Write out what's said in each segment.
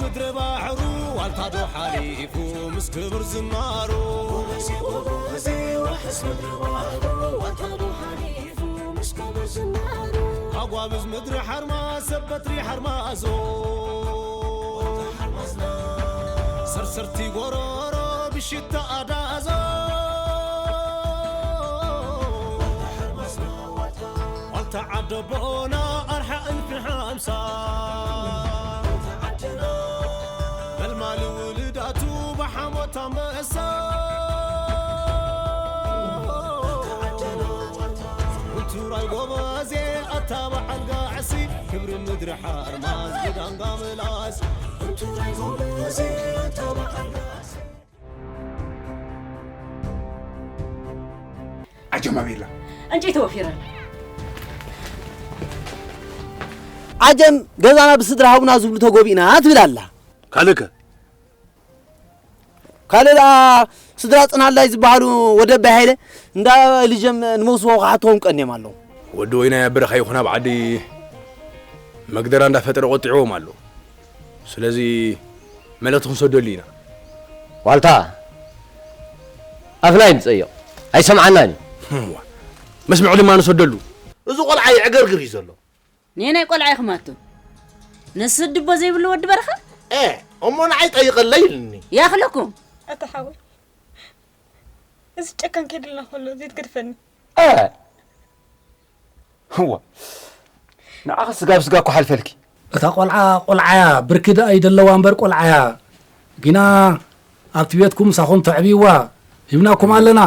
ምድሪ ባሕሩ ዋልታ ዶ ሓሊፉ ምስ ክብር ዝናሩ። ጎበዜ፣ ጎበዜ፣ ዋሕስ ምድሪ ባሕሩ ዋልታ ዶ ሓሊፉ ምስ ክብር ዝናሩ። ኣጓብዝ ምድሪ ሓርማዝ ሰብ በትሪ ሓርማዞ። ዋልታ ሓርማዝና። ሰርሰርቲ ጎሮሮ ብሽታ ኣዳዞ። ዋልታ ሓርማዝና ዋልታ። ዋልታ ዓደቦና ኣርሓ እልፊ ሓምሳ። መልማሊ ውልዳቱ ብሓሞት ኣንበሳ። ውቱራይ ጎበዜ ኣታ በዓል ጋዕሲ። ክብሪ ምድሪ ሓርማዝ ብዳንጋ ምላስ። ውቱራይ ጎበዜ ኣታ በዓል ጋዕሲ። ዓጀም ኣበይ ኣላ? ዕንጨይቲ ወፊረ ኣሎ። ዓጀም ገዛና ብስድራ ሃቡና ዝብሉ ተጎቢእና ትብል ኣላ። ካልእከ? ካልእ ደኣ ስድራ ጽናላይ ዝበሃሉ ወደ ኣባይ ሃይለ እንዳ ልጀም ንመውስቦ ክሓትዎም ቀንዮም ኣለዉ። ወዲ ወይናይ ኣብ በረኻ ይኹን ኣብ ዓዲ መግደራ እንዳፈጠረ ቆጢዕዎም ኣሎ። ስለዚ መልእኽቲ ክንሰደሉ ኢና። ዋልታ፣ ኣፍና ይንጸዮ። ኣይሰምዓናን እዩ። እዋ፣ መስምዑ ድማ ንሰደሉ። እዚ ቆልዓ የዕገርግር እዩ ዘሎ። ነየናይ ቆልዓ ኢኹም ኣቶ? ነዚ ስድቦ ዘይብሉ ወዲ በረኻ? ኤ፣ እሞ ንዓይ ጠይቐለይ ኢሉኒ። ያኽለኩም። ኣታ ሓወይ፣ እዚ ጨካን ከይድልና ከሎ ዘይትገድፈኒ። እ፣ እዋ፣ ንዓኺ ስጋ ብስጋ እኮ ሓልፈልኪ። እታ ቆልዓ ቆልዓያ፣ ብርኪ ደኣ ይደለዋ እምበር ቆልዓያ። ጊና ኣብቲ ቤትኩም ምሳኹም ተዕብይዋ ሂብናኩም ኣለና።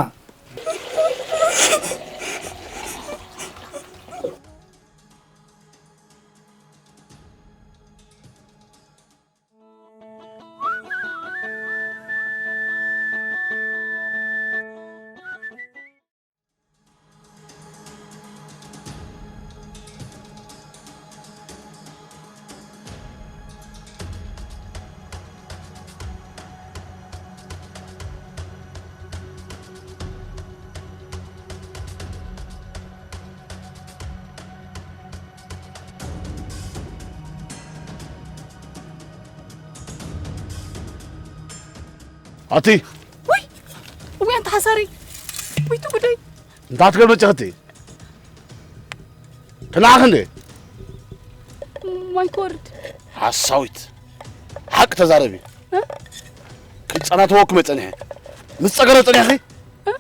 ኣቲ ወይ ወይ፣ ኣንተ ሓሳሪ፣ ወይ ትጉደይ። እንታይ ትገልበጭ ኽቲ? ተናዕኽ እንዴ? ማይ ክወርድ። ሓሳዊት። ሓቂ ተዛረቢ። እ? ክጸናተወኩም እየ ጸኒሐ። ምስ ጸገረ ጸኒሕኺ? እ?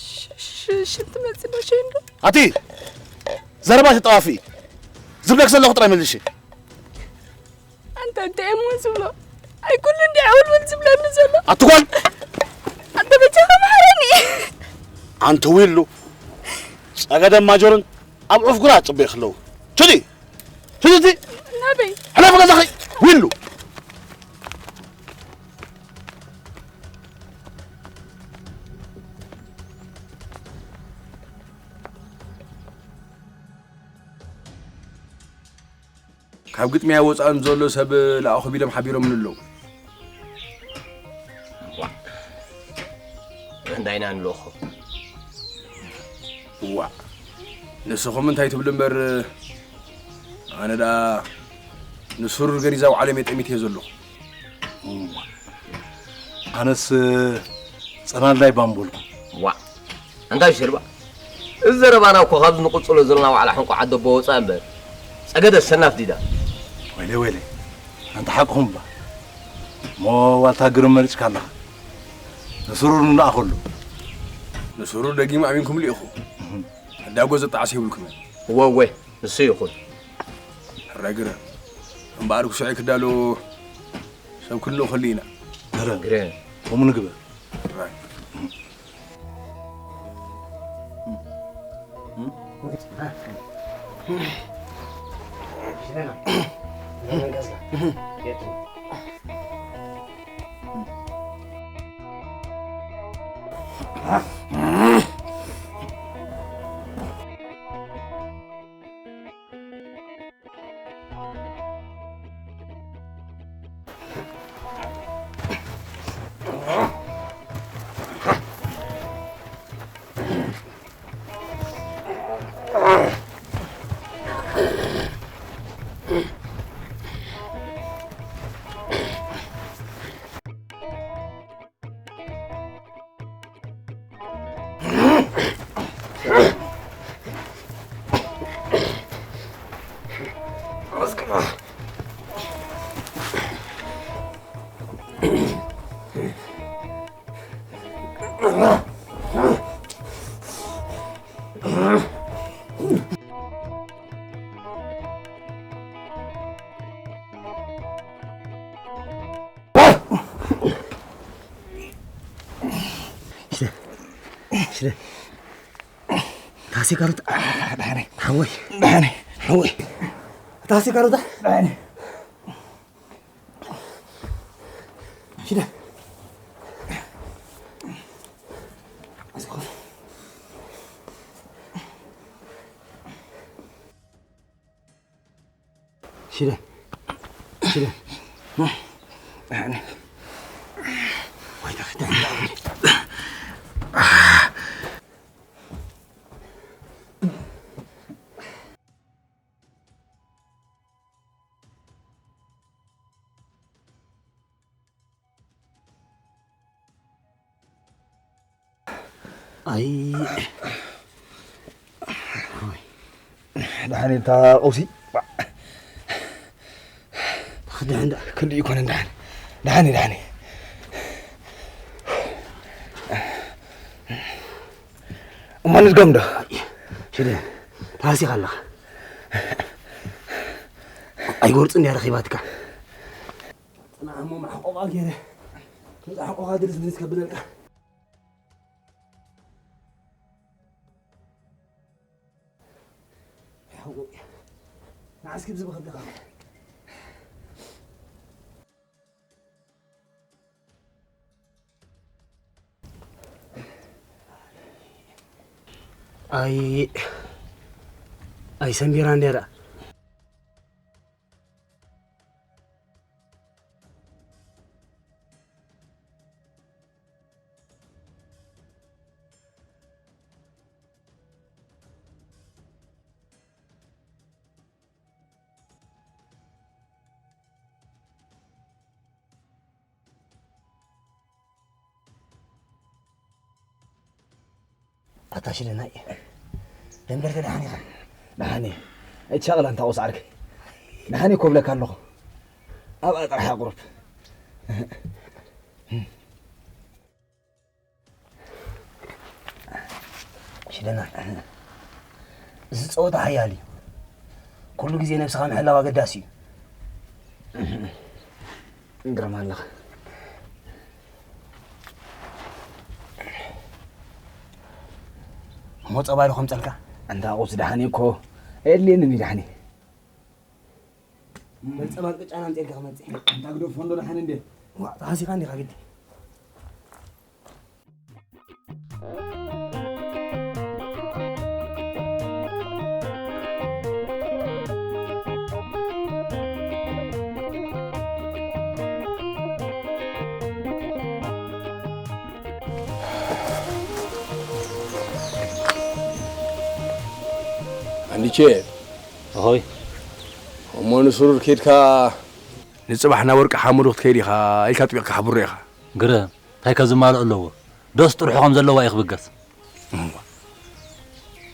ሽ-፣ ሽ-፣ ሽንቲ መጺእ ዶ ሸይን ዶ? ኣቲ ዘረባ ተጠዋፊ። ዝብለክ ዘለኹ ጥራይ መልሺ። ኣንተ እንታይ እሞ ዝብሎ? ኣይ ኩሉ እንዲ ዕውልውል ዝብለኒ ዘሎ። ኣቲ ጓል! ኣንተ በጃኻ መሓረኒ። ኣንቲ ዊሉ፣ ጸገደም ማጆርን ኣብ ዑፍ ጉራ ጽበይ ክለው። ትዲ! ትዲ! ናበይ? ሕለፍ ገዛኺ! ዊሉ! ካብ ግጥምያ ወጻእን ዘሎ ሰብ ለኣኹ ቢሎም ሓቢሮምኒ ኣለዉ። ዋእ፣ እንዳይና ንልእኾ። እዋእ፣ ንስኹም እንታይ ትብሉ እምበር፣ ኣነ ደኣ ንስሩር ገኒዛ ኣብ ዓለም እየ ጠሚተ ዘለኹ። እዋእ፣ ኣነስ ጸናላይ ባምቦልኩ። ዋእ፣ እንታይ ሽርባ? እዚ ዘረባና እኮ ካብዚ ንቕጽሎ ዘለና ዋዕላ ሕንቋ ዓደቦ ወጻእ እምበር፣ ጸገደ ሰናፍ ዲዳ። ወይለይ፣ ወይለይ፣ ኣንታ ሓቅኹም እባ። እሞ ዋልታ ግርም መሪጽካ ኣለኻ። ንስሩር ንለኣኸሉ። ንስሩር ደጊሙ ኣሚንኩም ልኢኹ። እህ። ሕዳጎ ዘጣዓስ የብልኩምን። እወ፣ እወ፣ ንሱ ይኹን። ሕራይ ግረ። እምበኣር ክሱዐይ ክዳሎ ሰብ ክንልእኸሉ ኢና። ግረ። ግረ። ከምኡ ንግበር። ሕራይ። ሽደ፣ ሽደ። ታክሲ ካርታ። ዳሕነ። ሓወይ። ዳሕነ። ሓወይ። ታክሲ ካርታ። ዳሕነ። ሽደ። ሽደ። ሽደ። ዳሕነ። ወይ ዳሕነ። ኣይ። ደሓን እታ ቀውሲ። ደሓን ዳ- ክንድኡ ይኮነ ደሓን። ደሓን እዩ፣ ደሓን እዩ። እሞ ንድገም ዶ? ሽደ፣ ተሃሲኻ ኣለኻ። ኣይጎርጽን እያ ረኺባትካ። ጽናሕ እሞ ማሕቆቓ ገይረ። ነዛ ሕቆኻ ድርስ ድርስ ከብለልካ። ሓወይ፣ ንዓስኪ ብዚ ብኸብድኻ። ኣይ፣ ኣይ ሰምቢራ እንድያ ደኣ። ኣታ ሽደናይ፣ ደንበርከ ደሓን ኢኻ? ደሓን እየ። ኣይትሻቐል ኣንታ ቆስ ዓርከይ። ደሓን እየ እኮ እብለካ ኣለኹ። ኣብኣ ጥራሕ ኣቑርብ። ሽደና፣ እዚ ጸወታ ሓያል እዩ። ኩሉ ግዜ ነብስኻ ምሕላው ኣገዳሲ እዩ። ግርም ኣለኻ። እሞ ጸባ ዶ ከምጸልካ? ኣንታ ቁስ ደሓን እኮ ኣየድልየንን እዩ ደሓን። በል ጸባን ቅጫን ኣምጺእልካ ክመጽእ። ኣንታ ግደፎ እንዶ ደሓን እንዴ? ዋ፣ ተሃሲኻ እንዲኻ ግዲ። ኣንዲቼ። ኣሆይ። እሞ ንስሩር ኬድካ ንጽባሕ ናብ ወርቂ ሓሙዱ ክትከይድ ኢኻ ኢልካ ኣጥቢቕካ ሓብሮ ኢኻ። ግርም፣ እንታይ ከ ዝማልኦ ኣለዎ? ዶስ ጥርሑ ከም ዘለዋ እዩ ክብገስ። እዋ።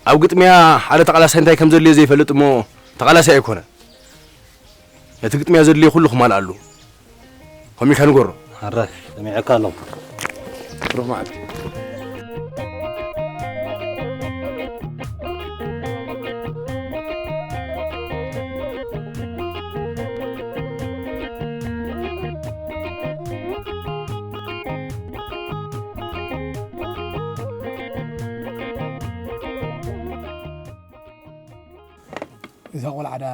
ኣብ ግጥምያ ሓደ ተቓላሳይ እንታይ ከም ዘድልዮ ዘይፈልጥ እሞ ተቓላሳይ ኣይኮነን። ነቲ ግጥምያ ዘድልዮ ኩሉ ክማልእ ኣለዎ። ከምኡ ኢልካ ንገሮ። ሕራይ፣ ሰሚዐካ ኣለኹ። ብሩኽ መዓልቲ። እዛ ቆልዓ ዳ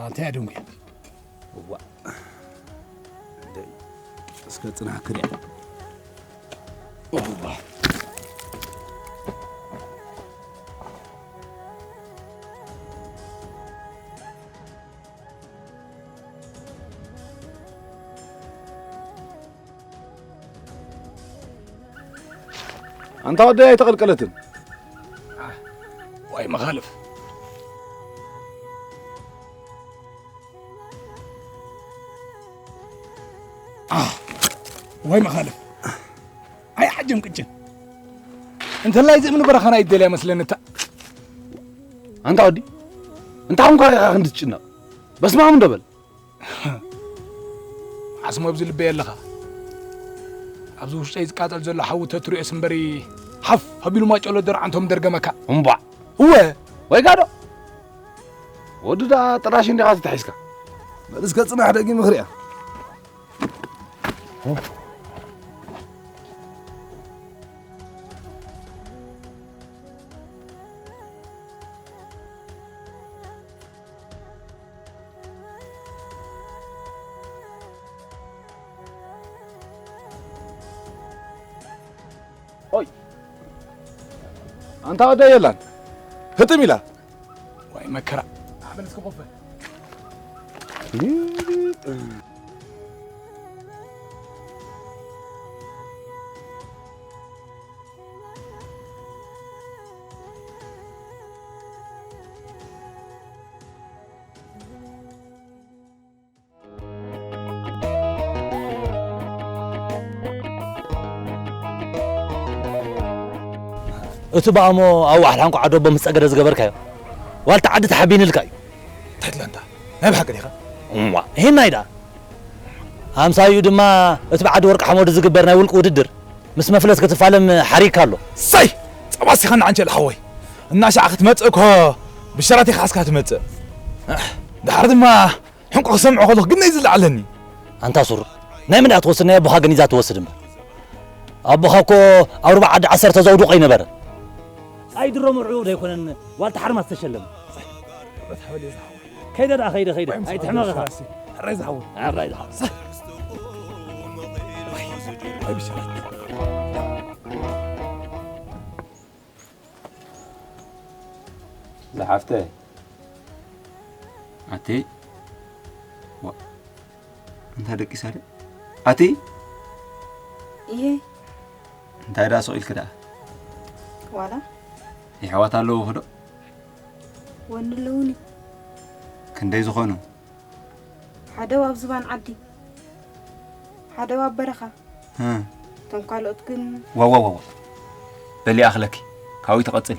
እንታይ እያ ደንጉያ? እዋ። ደይ፣ እስከ ጽናሕ ክሪኣ። እዋ። ኣንታ ወደይ ኣይተቐልቀለትን። ዋይ መኻልፍ። ኣህ፣ ዋይ መኻልፍ። ኣይ ዓጀም ቅጭን። እንተላይ ዝእምኒ በረኻና ይደልያ መስለኒ እታ። ኣንታ ወዲ፣ እንታይ ኾንካ ኢኻ ክንዲ ትጭነቕ? በስመ ኣብ እንዶ በል። ዓስሞ ኣብዚ ልበይ ኣለኻ። ኣብዚ ውሽጠይ ዝቃጸል ዘሎ ሓዊ ተትሪኦስ እምበሪ፣ ሓፍ ኣቢሉ ማጨሎ ደርዓንቶም ደርገመካ። እምቧዕ። እወ። ወይ ጋዶ። ወዲ ደኣ ጥራሽ እንዲኻ ተታሒዝካ። በል እስከ ጽናሕ ደጊም ክሪኣ። ኦይ፣ ኣንታ ወደ የላን። ህጥም ኢላ። ዋይ መከራ። ኣበል እስከ ኮፈ። እቲ ብኣሞ ኣብ ዋሕድ ሓንቋ ዓዶቦ ምስ ጸገደ ዝገበርካዮ፣ ዋልታ ዓዲ ተሓቢንልካ እዩ። እንታይ ትብለንታ? ናይ ብሓቂ ዲኻ? እዋ፣ ይሄን ናይ ደኣ። ኣምሳዩ ድማ እቲ ብዓዲ ወርቂ ሓመዱ ዝግበር ናይ ውልቂ ውድድር ምስ መፍለስ ክትፋለም ሓሪግካ ኣሎ። ሳይ! ጸባሲኻና ዓንቸል ሓወይ። እናሻዕ ክትመጽእ እኮ ብሸራት ኢኻ ሓዝካ ትመጽእ። ድሓር ድማ ሕንቆ ክሰምዖ ከለኹ ግን እዩ ዝለዓለኒ። ኣንታ ሱር፣ ናይ መን እያ ትወስድ? ናይ ኣቦኻ ገኒዛ ትወስድ እምበር። ኣቦኻ እኮ ኣብ ርባዕ ዓዲ ዓሰርተ ዘውድቆ ኣይነበረ። ኣይድሮ መርዑ ዘይኮነን ዋልታ ሓርማዝ ዝተሸለመ። ከይደ ደኣ፣ ከይደ፣ ከይደ። ኣይትሕመቕ ኢኻ። ሕራይ ዝሓወይ። ሕራይ ዝሓወይ። ኣይ ብሽራት። ዝሓፍተ። ኣቲ። ዋ። እንታይ ደቂሳ ደ? ኣቲ። እየ። እንታይ ደኣ ስቕ ኢልኪ ደኣ? ዋላ። የሕዋት ኣለውኺ ዶ? ወኒ ኣለውኒ። ክንደይ ዝኾኑ? ሓደ ኣብ ዝባን ዓዲ፣ ሓደ ኣብ በረኻ። እ። እቶም ካልኦት ግን ዋው፣ ዋው፣ ዋው። በሊ ኣኽለኪ። ካብኡ ትቐጽሊ።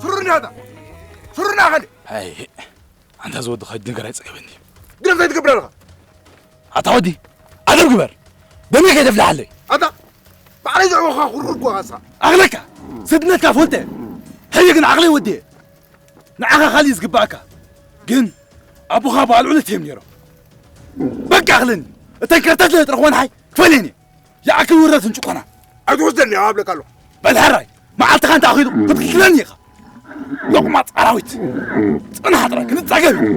ፍሩና ኣታ! ፍሩና ኣኸለ! ኣይ፣ ኣንታ ዝወዲ ኸይድ ነገር ኣይጸገበኒ። ግን እንታይ ትገብር ኣለኻ? ኣታ ወዲ፣ ኣደብ ግበር። ደመይ ከይተፍልሓለይ። ኣታ፣ ባዕለይ ዘዕበኻ ኩሩ እኮ ኣሳ። ኣኽለካ፣ ስድነትካ ፈልጠ። ሕጂ ግን ዓቕለይ ወዲየ። ንዓኻ ካልእ እዩ ዝግባኣካ። ግን ኣቦኻ ብኣልዑለት እዮም ነይሮም። በቃ ኣኽለኒ። እተን ከርተት ለጥረኽወን ሓይ ትፈልየኒ። ይኣክል ውርደትን ጭቆና። ኣይትወስደኒ ኣብለካ ኣለኹ። በል ሕራይ፣ መዓልትኻ እንተ ኣኺሉ ክትብትለኒ ኢኻ። ሎቕማጽ ኣራዊት። ጽናሕ ጥራይ ክንጻገብ እዩ።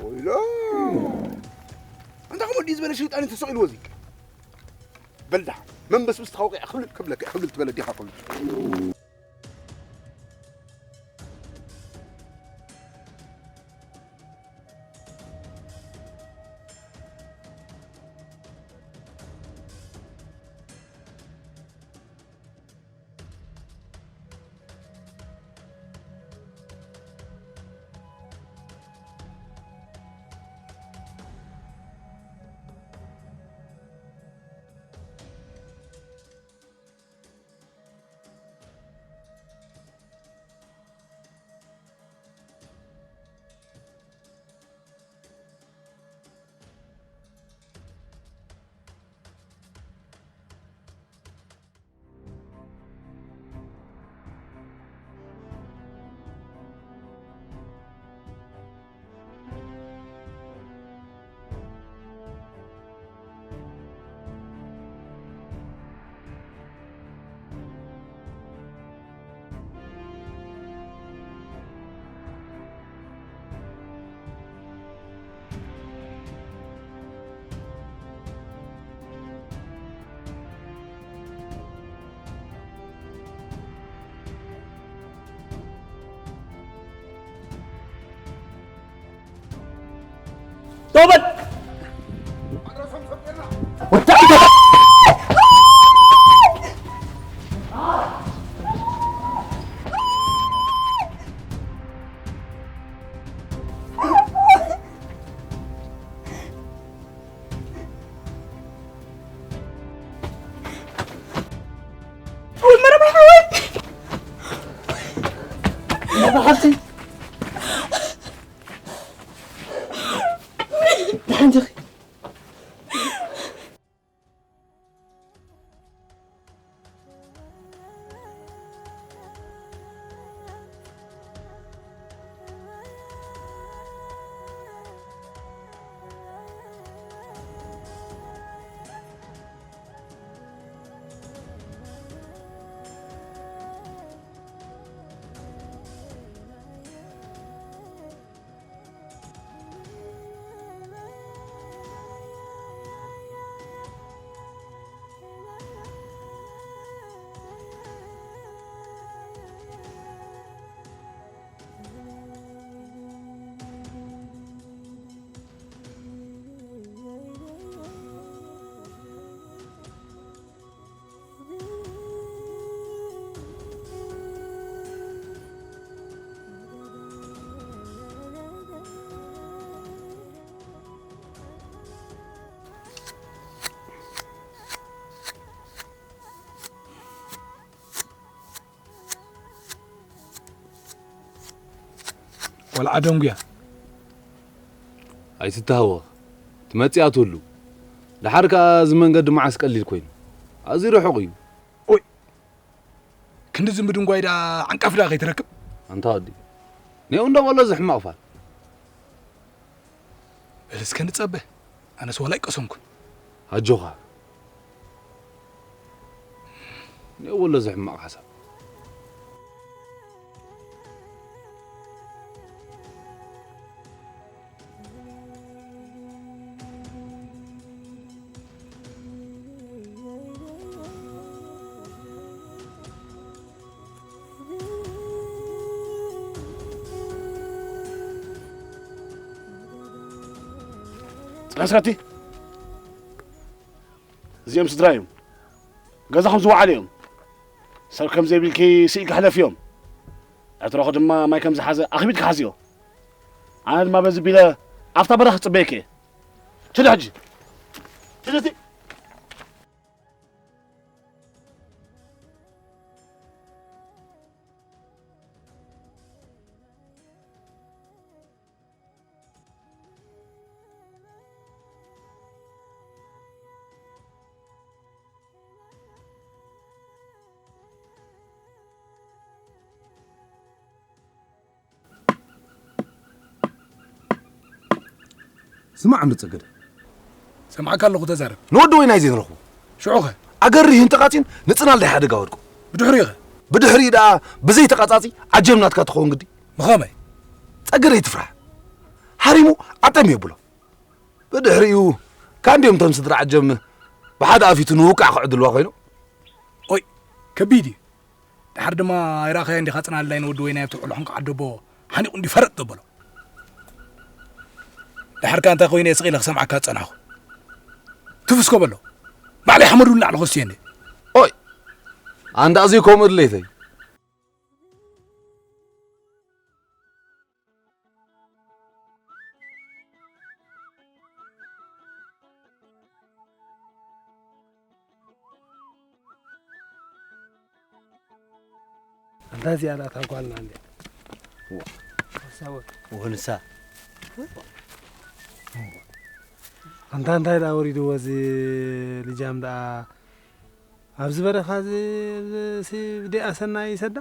ወይሎ። እንታይ ከምኡ ድዩ ዝበለ ሸይጣን ተሰቒልዎ እዚ? በል ደሓን፣ መንበስብስ ተኻውቂ ክብል ክብለካ፣ ክብል ትበለ ዲኻ ክብል። ደው በል! ወታደር! ቆልዓ ደንጉያ። ኣይትተሃወኽ። ትመጽእ እያ ትህሉ። ደሓር ከኣ እዚ መንገዲ መዓስ ቀሊል ኮይኑ። ኣዝዩ ርሑቕ እዩ። ኦይ! ክንድዚ ምድንጓይ ደኣ ዓንቃፊ ደኣ ከይትረክብ? ኣንታ ወዲ። ኔው እንዶ በሎ እዚ ሕማቕ ፋል። በል እስከ ንጸበ። ኣነስ ዋላ ኣይቀሰንኩን። ኣጆኻ። ኔው በሎ እዚ ሕማቕ ሓሳብ። ጽናስካቲ እዚኦም ስድራ እዮም። ገዛኹም ዝወዓሉ እዮም። ሰብ ከም ዘይብልኪ ስኢልኪ ሕለፊ እዮም። ዕትሮኹ ድማ ማይ ከም ዝሓዘ ኣኽቢድኪ ሓዝዮ። ኣነ ድማ በዚ ቢለ ኣብታ በረኻ ክጽበየኪ እየ። ችዲ ሕጂ። ችዲ እቲ ስማዕ እንዶ ጸገደ። ሰምዓካ ኣለኹ፣ ተዛረብ። ንወዲ ወይናይ ዘይንረኽቦ። ሽዑኸ? ኣገር ይህን ተቓጺን ንጽናል ዳይ ሓደጋ ወድቁ። ብድሕሪኸ? ብድሕሪ ደኣ ብዘይ ተቓጻጺ ዓጀብ ናትካ ትኸውን ግዲ። ብኸመይ? ጸገደ ይትፍራሕ። ሃሪሙ ዓጠም የብሎ። ብድሕሪኡ ካንዲኦም እቶም ስድራ ዓጀም ብሓደ ኣፊቱ ንውቃዕ ክዕድልዋ ኮይኖም። ኦይ፣ ከቢድ እዩ። ደሓር ድማ ኣይረኣኸያ እንዲኻ ጽናል ዳይ ንወዲ ወይናይ ኣብቲ ቆልዑ ክንቃዓት ደቦ ሓኒቑ እንዲ ፈረጥ ዘበሎ። ደሓርካ እንታይ ኮይነ ስቕ ኢለ ክሰምዓካ ዝጸናኹ። ትፍስኮ በሎ። ባዕለይ ሓመዱ እናዕለኹ እስየ እንዴ። ኦይ፣ ኣንዳ እዚ ከምኡ ድሌተይ። ኣንታ እዚኣ ናታ ጓልና እንድያ። ዋ። ሓሳቦት። ወንሳ። ኣንታ እንታይ ደኣ ወሪድዎ እዚ ልጃም ደኣ ኣብዚ በረኻ እዚ ሲ ብደኣ ሰናይ ይሰዳ?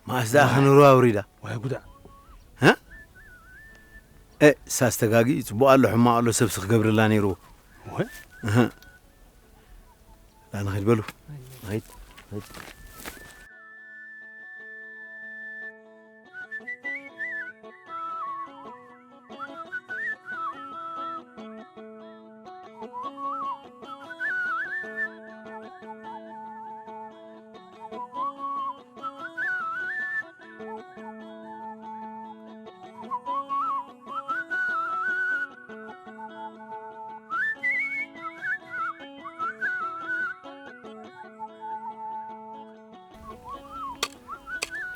መኣስ ደኣ ከነሩ ኣውሪዳ? ዋይ ጉዳ። እ? እ፣ ሳስተጋጊ ጽቡቕ ኣሎ፣ ሕማቕ ኣሎ፣ ሰብሲ ክገብርላ ነይርዎ። ወይ? እህ። ዳ ንኸይድ በሉ። ንኸይድ፣ ንኸይድ።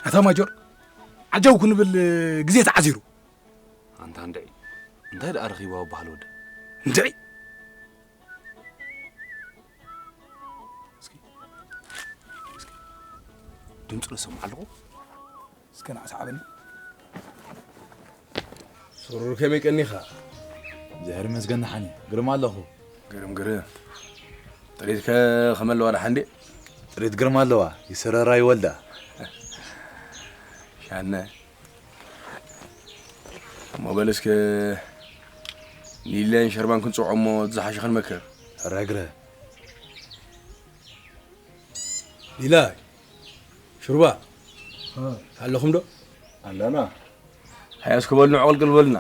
ኣታ ማጆር፣ ዓጀው ክንብል ግዜ ተዓዚሩ። ኣንታ እንድዒ፣ እንታይ ደኣ ረኺብዋ በሃል ወደ? እንድዒ። እስኪ፣ እስኪ፣ ድምፁ ዶ ሰምዓ ኣለኹ? እስከ ንዓ ሰዓበኒ። ስሩር ከመይ ቀኒኻ? እግዚኣብሔር ይመስገን ደሓን እየ። ግርም ኣለኹ። ግርም ግርም። ጥሪትከ ከመይ ኣለዋ ደሓን ድየ? ጥሪት ግርም ኣለዋ። ይስረራ ይወልዳ። ሻነ። እሞ በል እስከ ኒለን ሸርባን ክንጽውዖ እሞ ዝሓሸ ክንመክር። ሕራይ ግረ። ሊላይ፣ ሽሩባ ኣለኹም ዶ? ኣለና። ሃያ እስኪ በሉ ንዕቕልቅል በሉና።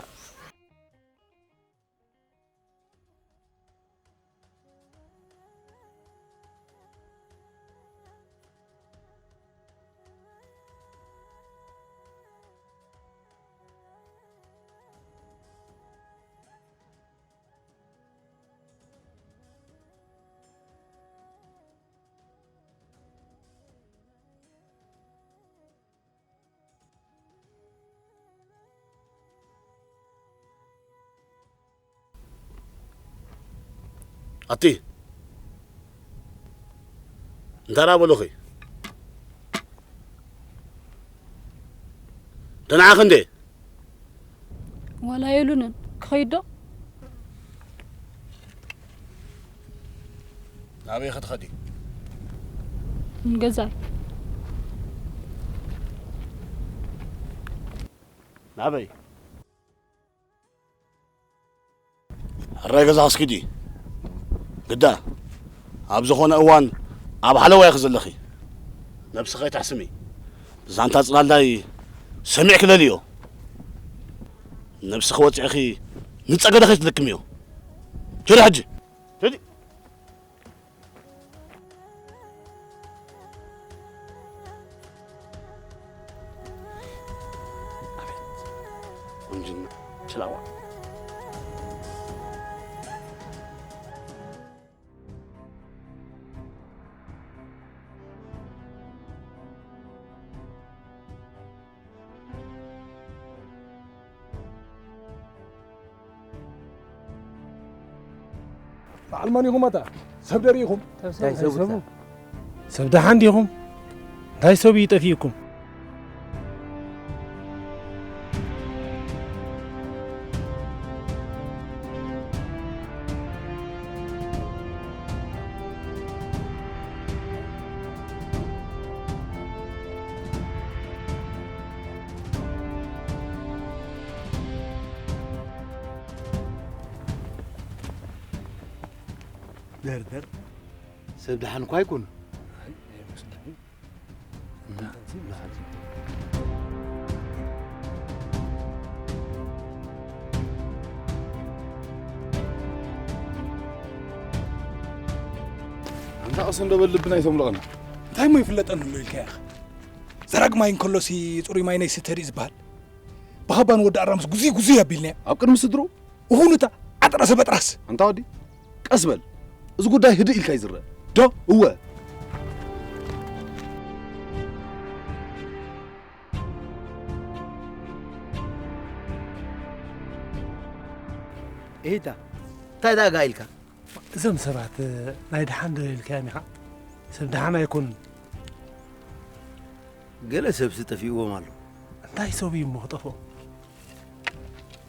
ኣቲ እንታይ ደኣ በሉኺ? ደናዓ ክንዴ? ዋላ የሉንን። ክኸይድ ዶ? ናበይ ክትኸዲ? ንገዛይ። ናበይ? ሕራይ ገዛ ክስኪዲ ግዳ ኣብ ዝኾነ እዋን ኣብ ሓለዋ ኢኺ ዘለኺ። ነብስኺ ኣይተሕስሚ። ዛንታ ጽላላይ ሰሚዕኪ ለልዮ። ነብስኺ ወጺዕኺ ንጸገደ ከይትልክምዮ። ሂዲ ሕጂ። ሂዲ። ኣቤት ቁንጅና ችላዋ። በዓል መን ኢኹም ኣታ? ሰብ ዶ ርኢኹም? እንታይ ሰብ ሰብ? ሰብ ደሓን ዲኹም? እንታይ ሰብ እዩ ጠፊእኩም? ደርደር ሰብ ደሓን እኳ ኣይኮኑ። ኣንታ ቀስ እንዶ በል ልብና ኣይተምልቐና። እንታይ እሞ ይፍለጠኒ ኣሎ ኢልካ ኢኻ? ዘራግ ማይ እንከሎሲ ጽሩይ ማይ ናይ ስተ ድዩ ዝበሃል? ብኻባን ወዲ ኣራምስ ጉዙይ ጉዙይ ኣቢልናዮ። ኣብ ቅድሚ ስድሩ? እኹል እታ ዓጥራሰ በጥራስ። ኣንታ ወዲ፣ ቀስ በል። እዚ ጉዳይ ህድእ ኢልካ እዩ ዝረአ። ዶ? እወ። ኤታ፣ እንታይ ደኣ ኢልካ? እዞም ሰባት ናይ ደሓን ዶ ኢልካዮም ኢኻ? ሰብ ደሓን ኣይኮኑን። ገለ ሰብሲ ጠፊእዎም ኣሎ። እንታይ ሰብ እዩ እሞ ክጠፍኦም?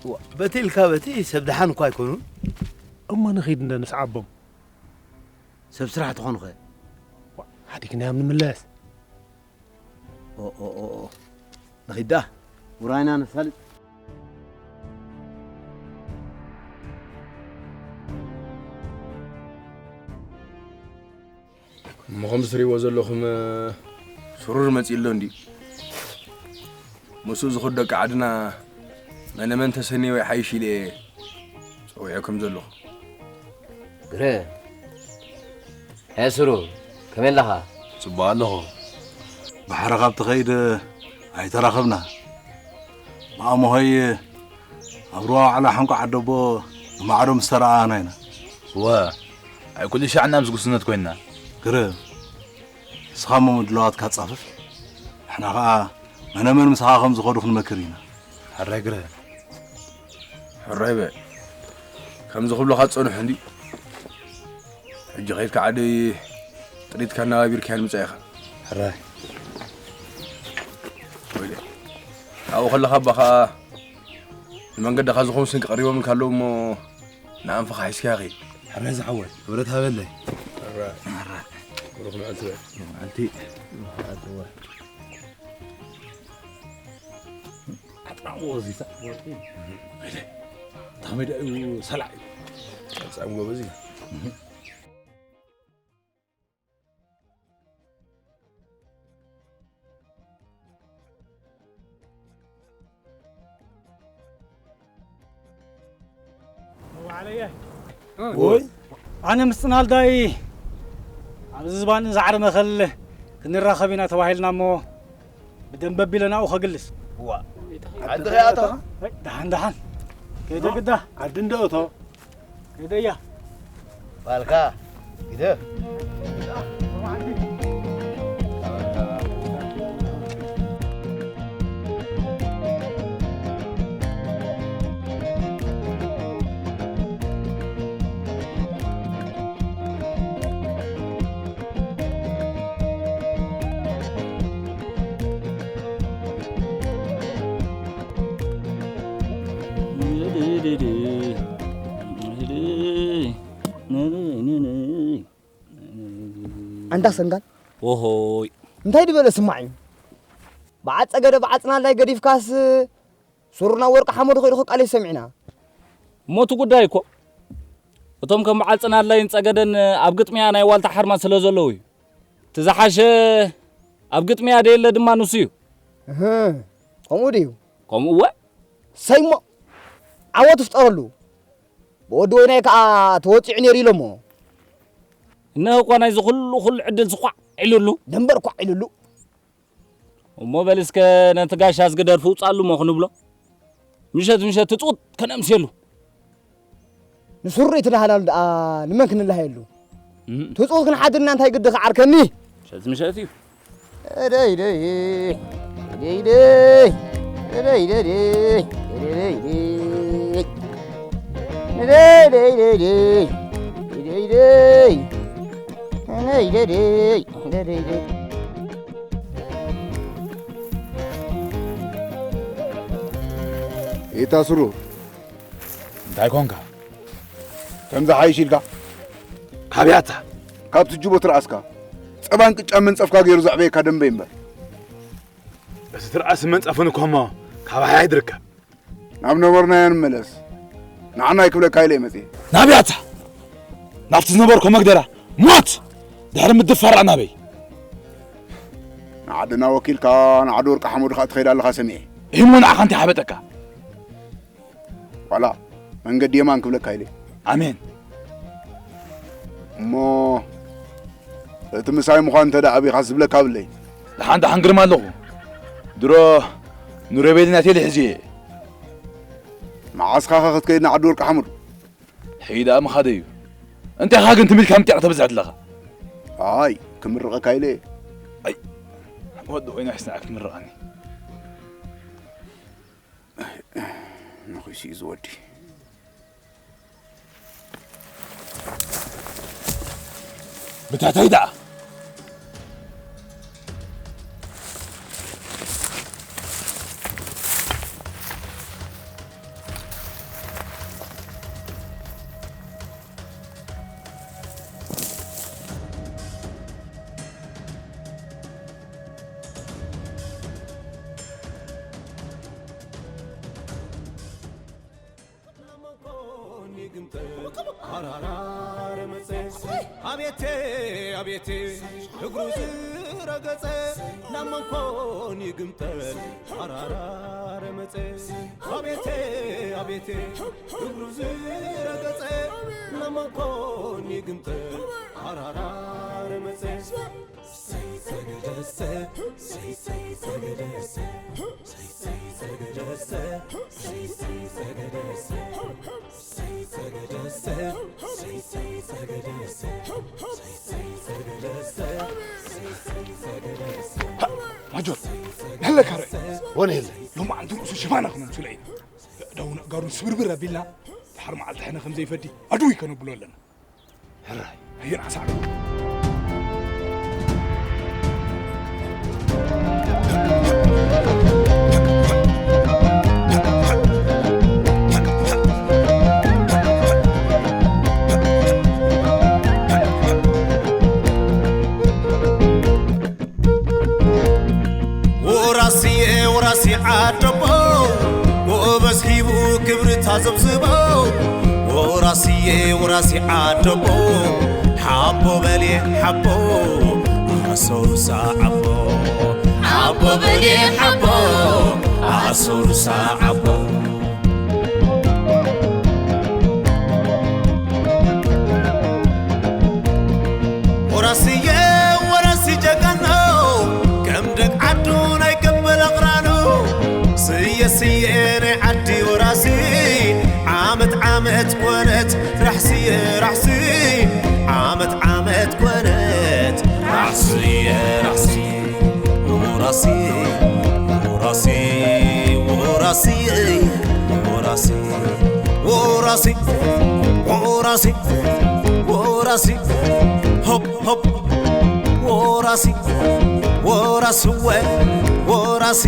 ዋ፣ በቲ ኢልካ በቲ ሰብ ደሓን እኳ ኣይኮኑን። እሞ ንኺድ እንደ ንስዓቦም። ሰብ ስራሕ ትኾኑኸ? ዋ፣ ሓዲግናዮም ንምለስ። ኦ፣ ኦ፣ ኦ፣ ኦ። ንኺድ ደኣ። ውራይና ነሳልጥ። እሞ ከም እትሪእዎ ዘለኹም፣ ስሩር መጺኡ ኣሎ እንድዩ። ምስኡ ዝኸዱ ደቂ ዓድና መነ መን ተሰንዩ ይሓይሽ ኢለ እየ ጸዊዐኩም ዘለኹ። ግረ፣ ሄ ስሩር፣ ከመይ ኣለኻ? ጽቡቕ ኣለኹ። ባሕሪ ካብ ትኸይድ ኣይተራኸብና። ማእሞሆይ ኣብ ሩባ ዋዕላ ሓንቋ ዓደቦ ብማዕዶ ምስ ተረኣኣና ኢና። እወ፣ ኣይ ኩሉ ሻዕ እና ምስ ጉስነት ኮይንና። ግርም። ንስኻ እሞ ምድላዋትካ ጻፍፍ። ንሕና ኸኣ መነመን ምሳኻ ከም ዝኸዱ ክንመክር ኢና። ሕራይ ግረ። ሕራይ በ። ከምዚ ክብለኻ ዝጸንሑ እንዲ። ሕጂ ከይድካ ዓደይ ጥሪትካ ኣነባቢርካያን ምጻእ ኢኻ። ሕራይ። ወይለ። ኣብኡ ከለኻ እባ ኸኣ ንመንገድኻ ዝኸውን ስንቂ ቀሪቦምልካ ኣለዉ እሞ ንኣንፍኻ ሒዝካዮ ኺድ። ሕራይ ዝሓወይ፣ ክብረት ሃበለይ። ሕራይ። ሕራይ። ብሩኽ መዓልቲ በል። መዓልቲ። መዓልቲ እወ። ኣጥራቕዎ እዚ ሳ-፣ ወርቂ። ወይለ። ታመዳ እዩ ሰላዕ እዩ። ጸምጻም ጎበዝ እዩ። ወይ ኣነ ምስ ጽናልዳይ ኣብዚ ዝባን ዛዕሪ መኸል ክንራኸብ ኢና ተባሂልና እሞ ብደንበ ቢለ ናብኡ ከግልስ። ዋ፣ ዓዲ ከይኣተኻ? ኣይ፣ ደሓን ደሓን። ከይደ ግዳ። ዓዲ እንዶ እቶ። ከይደያ። ባልካ፣ ግደ። ኣንታ ሰንጋል። ኦሆይ። እንታይ ድበለ ስማዕ እዩ? በዓል ጸገደ በዓል ጽናላይ ገዲፍካስ ሱርና ወርቂ ሓመዱ ከይዱ ክቃለስ ሰሚዕና። እሞ እቲ ጉዳይ እኮ እቶም ከም በዓል ጽናላይን ጸገደን ኣብ ግጥሚያ ናይ ዋልታ ሓርማዝ ስለ ዘለዉ እዩ። እቲ ዝሓሸ ኣብ ግጥሚያ ደየለ ድማ ንሱ እዩ። እህ፣ ከምኡ ድዩ? ከምኡ እወ። ሰይሞ ዓወት ፍጠረሉ። ብወዲ ወይናይ ከኣ ተወጺዑ ነይሩ ኢሎሞ። እነሆ እኳ ናይዚ ኩሉ ኩሉ ዕድል ስኳዕ ኢሉሉ። ደንበር ኳዕ ኢሉሉ። እሞ በል እስከ ነቲ ጋሻ ዝግደር ፍውጻሉ እሞ ክንብሎ። ምሸት ምሸት ትጽውት ከነምስየሉ። ንሱሪ ትናሃላሉ ደኣ ንመን ክንላሃየሉ? እም። ትጽውት ክንሓድርና እንታይ ግዲ ክዓርከኒ? ምሸት ምሸት እዩ። እደይ ደይ፣ እደይ ደይ፣ እደይ ደይ ደይ፣ እደይ ደይ ደይ። እደይ ደይ ደይ ደይ፣ እደይ ደይ፣ እደይ ደይ ደይ፣ እደይ ደይ ደይ። ኢታ ስሩ። እንታይ ኮንካ? ከምዚ ሓይሽ ኢልካ? ካበይ ኣታ? ካብ ትጅቦ ትርኣስካ። ጸባን ቅጫን መንጸፍካ ገይሩ ዘዕበየካ ደንበ እምበር። እዚ ትርኣስ መንጸፍን እኮ እሞ ካብ ሓይ ኣይድርከብ። ናብ ነበርናዮ ንመለስ። ንዓና ኣይክብለካ ኢለ እየ መጺኤ። ናበይ ኣታ? ናብቲ ዝነበርኮ መግደራ ሞት! ድሕሪ ምድፋራ ናበይ? ንዓድና ወኪልካ ንዓዲ ወርቂ ሓመዱ ከኣ ትኸይድ ኣለኻ ሰሚዐ። እሞ ንዓኻ እንታይ ሓበጠካ? ዋላ መንገዲ የማን ክብለካ ኢለ። ኣሜን። እሞ እቲ ምሳይ ምዃን እንተ ደኣ ኣቢኻስ ዝብለካ ኣብለይ። ደሓን ደሓን ግርማ ኣለኹ። ድሮ ንሮቤል ናተይ ልሕዝዮ እየ። መዓስ ኢኻ ኸ ክትከይድ ንዓዲ ወርቂ ሓመዱ? ሕጂ ደኣ ምኻደይ እዩ። እንታይ ኢኻ ግን ትም ኢልካ ምጥያቕ ተብዝሕ ኣለኻ? ኣይ፣ ክምርቐካ ኢለ እየ። ኣይ፣ ወዲ ኮይና ይስንዓክ ክምርቐኒ። ነኺሱ እዩ ዝወዲ። ብታሕተይ ደኣ። ኣቤቴ ኣቤቴ እግሩ ዝረገጸ ናብ መንኮን ይግምጠል ኣራራ ረመጸ። ኣቤቴ ኣቤቴ እግሩ ዝረገጸ ናብ መንኮን ይግምጠል ኣራራ ረመጸ። ሰይ ሰገደሰ፣ ሰይ ሰይ ሰገደሰ፣ ሰይ ሰይ ሰገደሰ፣ ሰይ ሰይ ሰገደሰ፣ ሰይ ሰገደሰ፣ ሰይ ሰይ ሰገደሰ፣ ሰይ ሰይ ሰገደሰ፣ ሰይ ሰይ ሰገደሰ። ማጆር፣ ነለካ ርእ። ወነ የለ። ሎማዓንቲ ርእሱ ሽፋና ክነምስሎ ኢና። ኣእዳውን ኣእጋሩን ስብርብር ኣቢልና፣ ድሓር መዓልቲ ሕነ ከም ዘይፈዲ ኣድዊ ከነብሎ ኣለና። ሕራይ። ኣየን ዓሳዕ። ወራስየ ወራሲ ዓደቦ፣ ጎበዝ ሂቡ ክብሪ ታዘብዝቦ። ወራስየ ወራሲ ዓደቦ፣ ሓቦ በልየ ሓቦ፣ ኣሰሩ ሰዓቦ። ሓቦ በልየ ሓቦ፣ ኣሰሩ ሰዓቦ። ወራስየ ወራሲ ጀጋኖ፣ ከም ደቅ ዓዱ ናይ ገበል ኣቕራኑ። ስየ ስየ ናይ ዓዲ ወራሲ፣ ዓመት ዓመት ኮነት ራሕስየ ራሕሲ፣ ዓመት ዓመት ኮነት ራሕስየ ራሕሲ። ወራሲ፣ ወራሲ፣ ወራሲ፣ ወራሲ፣ ወራሲ፣ ወራሲ፣ ወራሲ፣ ሆፕ፣ ሆፕ፣ ወራሲ፣ ወራስወ፣ ወራሲ፣